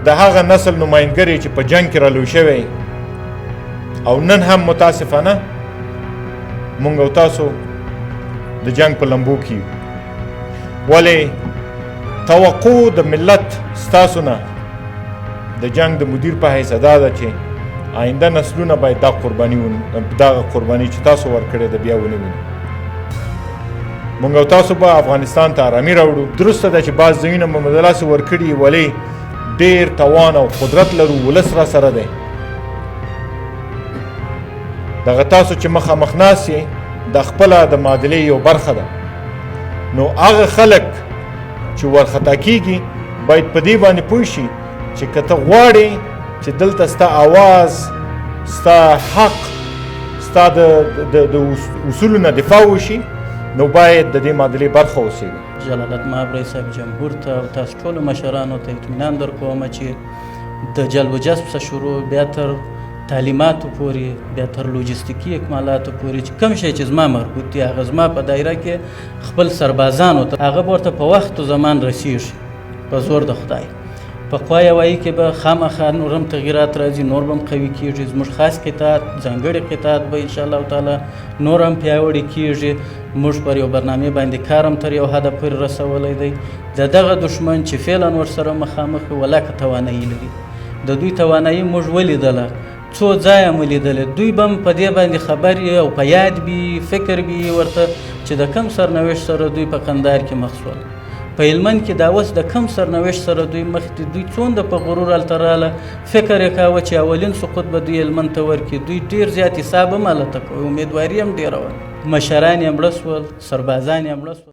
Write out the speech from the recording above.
د هغه نسل نمایندګر یې چې په جنگ کې رالوی شوی او نن هم متاسفانه مونږ او تاسو د جنگ په لمبو کې یو. ولې توقع د ملت ستاسو نه د جنگ د مدیر په حیث دا ده چې آینده نسلونه باید دا قرباني دا قرباني چې تاسو ورکړې ده بیا ونه ویني. مونږ او تاسو به افغانستان ته آرامي راوړو. درسته ده چې بعض ځایونه مو د لاسه ورکړي، ولې ډیر توان او قدرت لرو، ولس را سره دی. دغه تاسو چې مخامخ ناست یې د خپله د معادلې یو برخه ده. نو هغه خلک چې ورخطا کیږي باید په دې باندې پوه شي چې که ته غواړې چې دلته ستا اواز، ستا حق، ستا د اصولو نه دفاع وشي، نو باید د دې معادلې برخه اوسېږي. جلالت مآب رئیس صاحب جمهور ته او تاسو ټولو مشرانو ته اطمینان در کوم چې د جلب و جذب څخه شروع بیا تر تعلیماتو پورې، بیا تر لوجستیکي اکمالاتو پورې، چې کوم شی چې زما مربوط دی هغه زما په دایره کې خپل سربازانو ته هغه به ورته په وخت و زمان رسیږي په زور د خدای. په قوای هوایي کې به خامخا نور هم تغیرات راځي، نور به هم قوي کیږي. زموږ خاص قطعات، ځانګړي قطعات به انشاءالله تعالی نور هم پیاوړي کیږي. موږ پر یو برنامې باندې کار هم تر یو حده پورې رسولی دی. د دغه دښمن چې فعلا ورسره مخامخ یو ولاکه توانایي لري، د دوی توانایي موږ ولیدله، څو ځایه مو لیدلې. دوی به هم په دې باندې خبر او په یاد بي، فکر بي ورته چې د کم سرنوشت سره دوی په کندهار کې مخ شول، په هلمند کې دا اوس د کم سرنوشت سره دوی مخ دي. دوی څومره په غرور هلته راله، فکر یې کاوه چې اولین سقوط به دوی هلمند ته ورکړي. دوی ډېر زیات حساب هم هلته کوي، امیدواري هم ډېره وه. مشران یې مړه شول، سربازان یې مړه شول.